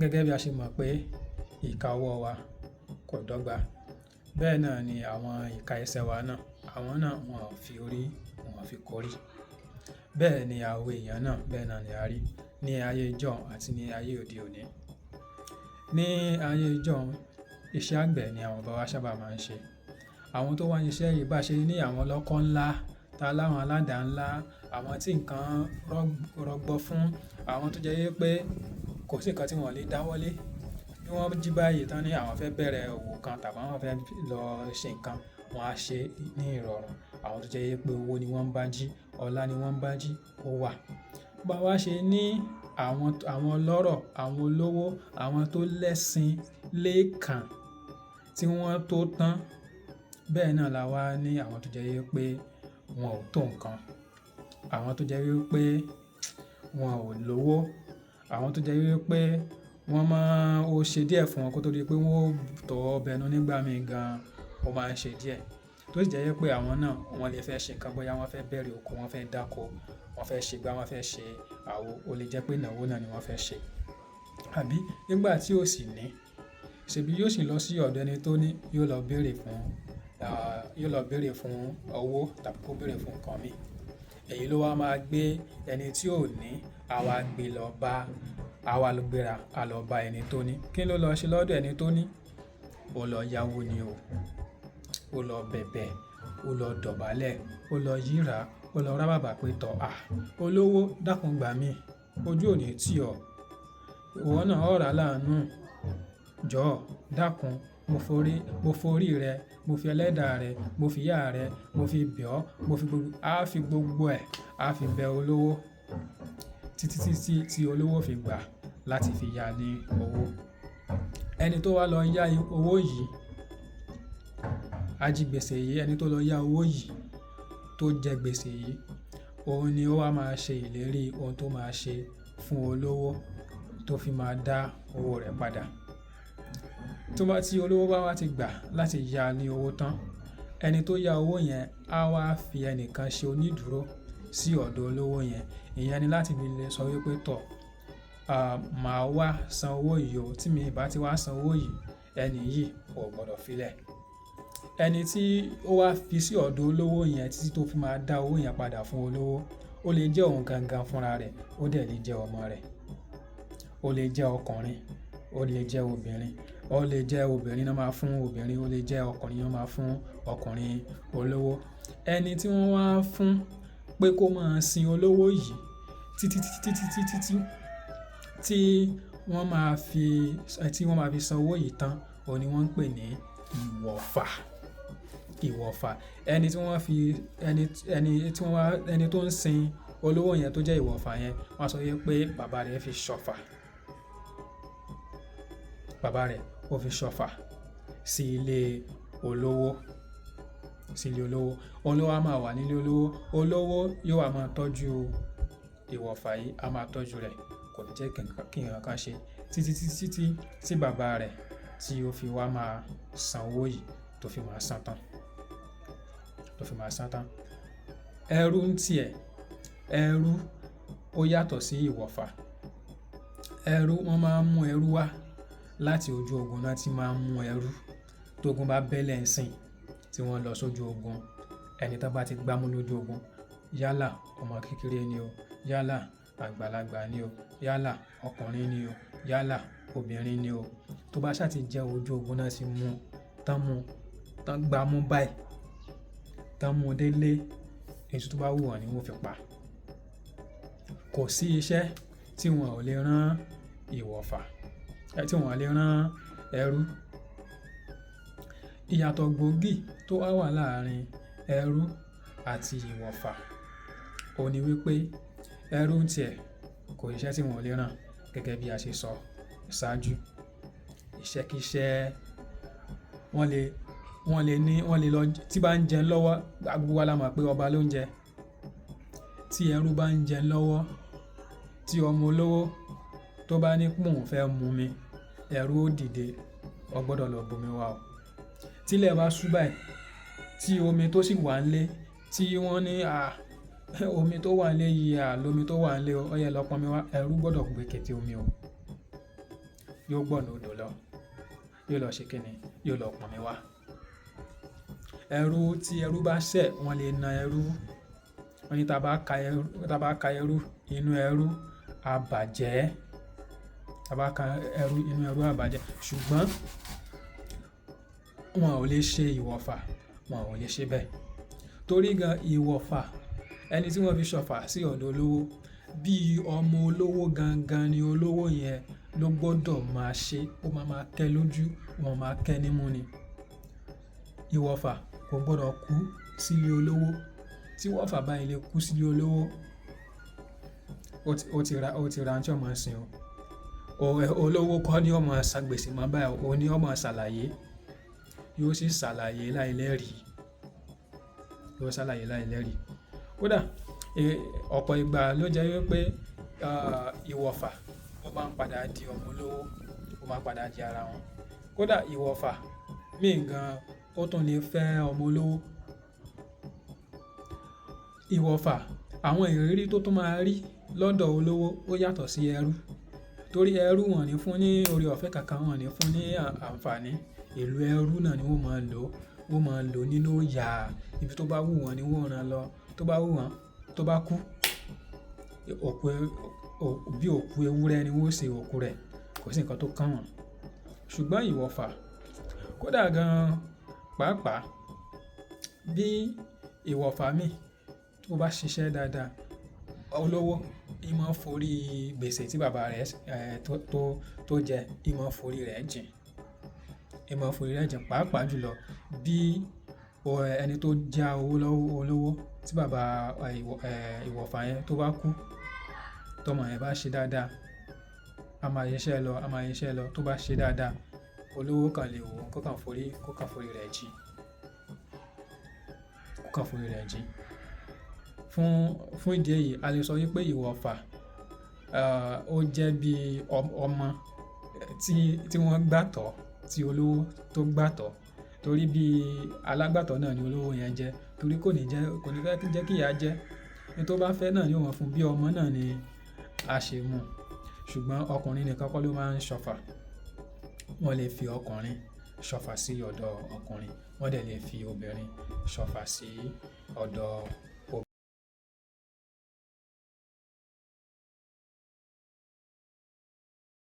Gẹ́gẹ́ bí a ṣe mọ̀ pé ìka ọwọ́ wa kò dọ́gba. Bẹ́ẹ̀ náà ni àwọn ìka ẹsẹ̀ wa náà, àwọn náà wọ́n ò fi orí, wọ́n ò fi kórí. Bẹ́ẹ̀ ni àwọn èèyàn náà, bẹ́ẹ̀ náà ni a rí ní ayé ìjọ̀ún àti ní ayé òde òní. Ní ayé ìjọ̀ún, iṣẹ́ àgbẹ̀ ni àwọn bàbá wa sábà máa ń ṣe. Àwọn tó wá ń ṣiṣẹ́ yìí bá ṣe ní àwọn ọlọ́kọ́ ńlá, ta láwọn aládàá ńlá, àwọn tí nǹkan rọgbọ fún, àwọn tó jẹ́ wípé kò sí nǹkan tí wọ́n lè dáwọ́lé. Bí wọ́n jí báyìí tán ní àwọn fẹ́ bẹ̀rẹ̀ òwò kan tàbí àwọn fẹ́ lọ ṣe nǹkan, wọ́n á ṣe ní ìrọ̀rùn. Àwọn tó jẹ́ wípé owó ni wọ́n ń bá jí, ọlá ni wọ́n ń bá jí, ó wà. Bá wá ṣe ní àwọn, àwọn ọlọ́rọ̀, àwọn olówó, àwọn tó lẹ́ṣin léèkàn tí wọ́n tó tán. Bẹ́ẹ̀ náà la wá ní àwọn tó jẹ́ wípé wọn ò tó nǹkan. Àwọn tó jẹ́ wípé wọn ò lówó. Àwọn tó jẹ́ wípé wọ́n máa ó ṣe díẹ̀ fún wọn kó tó di pé wọ́n ó tọwọ́ bẹnu nígbà míì gan, ó máa ń ṣe díẹ̀. Tó sì jẹ́ wípé àwọn náà wọ́n lè fẹ́ ṣe nǹkan bóyá wọ́n fẹ́ bẹ̀rẹ̀ oko, wọ́n fẹ́ dáko, wọ́n fẹ́ ṣe gbá, wọ́n fẹ́ ṣe àwo, ó lè jẹ́ pé ìnáwó náà ni wọ́n fẹ́ ṣe. Àbí nígbà tí ó sì ní, ṣèbí yóò sì lọ sí ọ̀dọ̀ ẹni tó ní, yóò lọ bèèrè fún, yóò lọ bèèrè fún owó tàbí kó bèèrè fún nǹkan mi. Èyí ló wá máa gbé ẹni tí ò ní, a wá gbé lọ bá, a wá gbéra, a lọ bá ẹni tó ní. Kí ló lọ ṣe lọ́dọ̀ ẹni tó ní? Ó lọ yáwó ni o. Ó lọ bẹ̀bẹ̀, ó lọ dọ̀bálẹ̀, ó lọ yíra, ó lọ rábàbà pé tọ́, à, olówó dákún gbà mí, ojú ò ní tì ọ́. Ìwọ náà ó rà láàánú. Jọ̀ọ́ dákún, mo forí, mo forí rẹ, mo fi ẹlẹ́dàá rẹ, mo fi ìyá rẹ, mo fi bẹ̀ ọ́, mo fi gbogbo, a fi gbogbo ẹ̀, a fi bẹ olówó títí tí tí olówó fi gbà láti fi ya ní owó. Ẹni tó wá lọ yá owó yìí, ajigbèsè yìí, ẹni tó lọ yá owó yìí tó jẹ gbèsè yìí, òun ni ó wá máa ṣe ìlérí ohun tó máa ṣe fún olówó tó fi máa dá owó rẹ̀ padà. Tó bá tí olówó bá wá ti gbà láti ya ní owó tán, ẹni tó yá owó yẹn á wá fi ẹni kan ṣe onídùúró sí ọ̀dọ̀ olówó yẹn. Ìyẹn ni láti fi lè sọ wípé tọ́, à, màá wá san owó yìí o. Tí mi bá ti wá san owó yìí, ẹni yìí ò gbọdọ̀ fi lẹ̀. Ẹni tí ó wá fi sí ọ̀dọ̀ olówó yẹn títí tó fi máa dá owó yẹn padà fún olówó, ó lè jẹ́ òun gangan fúnra rẹ̀, ó dẹ̀ lè jẹ́ ọmọ rẹ̀, ó lè jẹ́ ọkùnrin, ó lè jẹ́ obìnrin, ó lè jẹ́ obìnrin náà máa fún obìnrin, ó lè jẹ́ ọkùnrin náà máa fún ọkùnrin olówó. Ẹni tí wọ́n wá fún pé kó máa sin olówó yìí títí títí títí títí tí wọ́n máa fi, tí wọ́n máa fi san owó yìí tán, òun ni wọ́n ń pè ní ìwọ̀fà. Ìwọ̀fà. Ẹni tí wọ́n fi, ẹni, ẹni tí wọ́n wá, ẹni tó ń sin olówó yẹn tó jẹ́ ìwọ̀fà yẹn, wọ́n á sọ wípé bàbá rẹ̀ fi ṣọ̀fà. Bàbá rẹ̀ ó fi ṣọ̀fà sí ilé olówó, sí ilé olówó. Olówó a máa wà nílé olówó. Olówó yóò wá máa tọ́jú ìwọ̀fà yìí, a máa tọ́jú rẹ̀, kò ní jẹ́ kí nǹkan kan ṣe títí títí tí tí bàbá rẹ̀ tí ó fi wá máa san owó yìí tó fi máa san tán, tó fi máa san tán. Ẹrú ń tiẹ̀, ẹrú ó yàtọ̀ sí ìwọ̀fà. Ẹrú, wọ́n máa ń mú ẹrú wá láti ojú ogun náà tí máa ń mú ẹrú. Tógun bá bẹ́lẹ̀ ń sìn tí wọ́n lọ sójú ogun, ẹni tí wọ́n bá ti gbámú lójú ogun, yálà ọmọ kékeré ni o, yálà àgbàlagbà ni o, yálà ọkùnrin ni o, yálà obìnrin ni o. Tó bá ṣà ti jẹ́ ojú ogun náà tí mú, tán mú, tán gbámú báyìí, tán mú délé, èso tó bá wù wọ́n ni wọ́n fi pa. Kò sí iṣẹ́ tí wọ́n ò lè rán ìwọ̀fà, tí wọ́n ò lè rán ẹrú. Ìyàtọ̀ gbòógì tó wà wà láàárín ẹrú àti ìwọ̀fà, òun ni wípé ẹrú ń tiẹ̀ kò sí iṣẹ́ tí wọ́n ò lè rán gẹ́gẹ́ bí a ṣe sọ ṣáájú. Iṣẹ́ kí iṣẹ́ wọ́n lè, wọ́n lè ní, wọ́n lè lọ tí bá ń jẹun lọ́wọ́, gbogbo wa la mọ̀ pé ọba ló ń jẹ. Tí ẹrú bá ń jẹun lọ́wọ́, tí ọmọ olówó tó bá ní pé òun fẹ́ mú mi, ẹrú ó dìde, ó gbọdọ̀ lọ bomi wá o. Tí ilẹ̀ bá sú báyìí, tí omi tó sì wà nílé, tí wọ́n ní, à, omi tó wà nílé yìí, à, lómi tó wà nílé o, ó yẹ lọ pọn omi wá, ẹrú gbọdọ̀ gbé kété omi o. Yóò gbọ̀nà odò lọ, yóò lọ ṣe kíni, yóò lọ pọnmi wá. Ẹrú, tí ẹrú bá ṣẹ̀, wọ́n lè na ẹrú. Wọ́n ní tá bá ka ẹrú, inú ẹrú á bàjẹ́. Tá bá ka ẹrú, inú ẹrú á bàjẹ́. Ṣùgbọ́n wọn ò lè ṣe ìwọ̀fà, wọn ò lè ṣe bẹ́ẹ̀. Torí gan ìwọ̀fà, ẹni tí wọ́n fi ṣọ̀fà sí ọ̀dọ̀ olówó, bí ọmọ olówó gangan ni olówó yẹn ló gbọdọ̀ máa ṣe. Ó máa máa kẹ́ lójú, wọ́n máa kẹ́ nímú ni. Ìwọ̀fà kò gbọdọ̀ kú sílé olówó. Tí ìwọ̀fà bá ilé kú sílé olówó, ó ti ra ohun tí ó máa sin o. Olówó kọ́ ni ó máa san gbèsè mọ́ báyìí, òun ni ó máa ṣàlàyé. Yóò sì ṣàlàyé láì lẹ́rìí. Yóò ṣàlàyé láì lẹ́rìí. Kódà, ọ̀pọ̀ ìgbà ló jẹ́ wípé, ìwọ̀fà ó máa ń padà di ọmọ olówó, ó máa ń padà di ara wọn. Kódà ìwọ̀fà míì gan, ó tún lè fẹ́ ọmọ olówó. Ìwọ̀fà, àwọn ìrírí tó tún máa rí lọ́dọ̀ olówó ó yàtọ̀ sí ẹrú. Torí ẹrú wọ́n ní fún ní oore ọ̀fẹ́ kankan, wọ́n ní fún ní àǹfààní. Ìlú ẹrú náà ni wọ́n máa ń lò. Wọ́n máa ń lò nínú ìyà. Ibi tó bá wù wọ́n ni wọ́n rán lọ. Tó bá wù wọ́n, tó bá kú, bí òkú ewúrẹ́ ni wọ́n ó ṣe òkú rẹ̀. Kò sí nǹkan tó kàn wọ́n. Ṣùgbọ́n ìwọ̀fà, kódà gan pàápàá bí ìwọ̀fà mi tó bá ṣiṣẹ́ dáadáa, olówó, í máa ń forí gbèsè tí bàbá rẹ̀, tó jẹ, í máa ń forí rẹ̀ jìn. Í máa ń forí rẹ̀ jìn pàápàá jùlọ bí ẹni tó já owó lọ́wọ́ olówó tí bàbá, ìwọ̀fà yẹn tó bá kú, tọmọ yẹn bá ṣe dáadáa, a máa ṣiṣẹ́ lọ, a máa ṣiṣẹ́ lọ. Tó bá ṣe dáadáa, olówó kan lè wò ó, kó kàn forí rẹ̀ jìn. Kó kàn forí rẹ̀ jìn. Fún ìdí èyí, a lè sọ wípé ìwọ̀fà, ó jẹ́ bí ọmọ tí wọ́n gbà tọ́, tí olówó tó gbà tọ́. Torí bí alágbàtọ́ náà ni olówó yẹn jẹ́. Torí kò ní fẹ́ jẹ́ kí ìyà jẹ́. Ẹni tó bá fẹ́ náà ni ó mọ̀ fún, bí ọmọ náà ni a ṣe mú. Ṣùgbọ́n ọkùnrin nìkan kọ́ ló máa ń ṣọ̀fà. Wọ́n lè fi ọkùnrin ṣọ̀fà sí ọ̀dọ̀ ọkùnrin, wọ́n dẹ̀ lè fi obìnrin ṣọ̀fà sí ọ̀dọ̀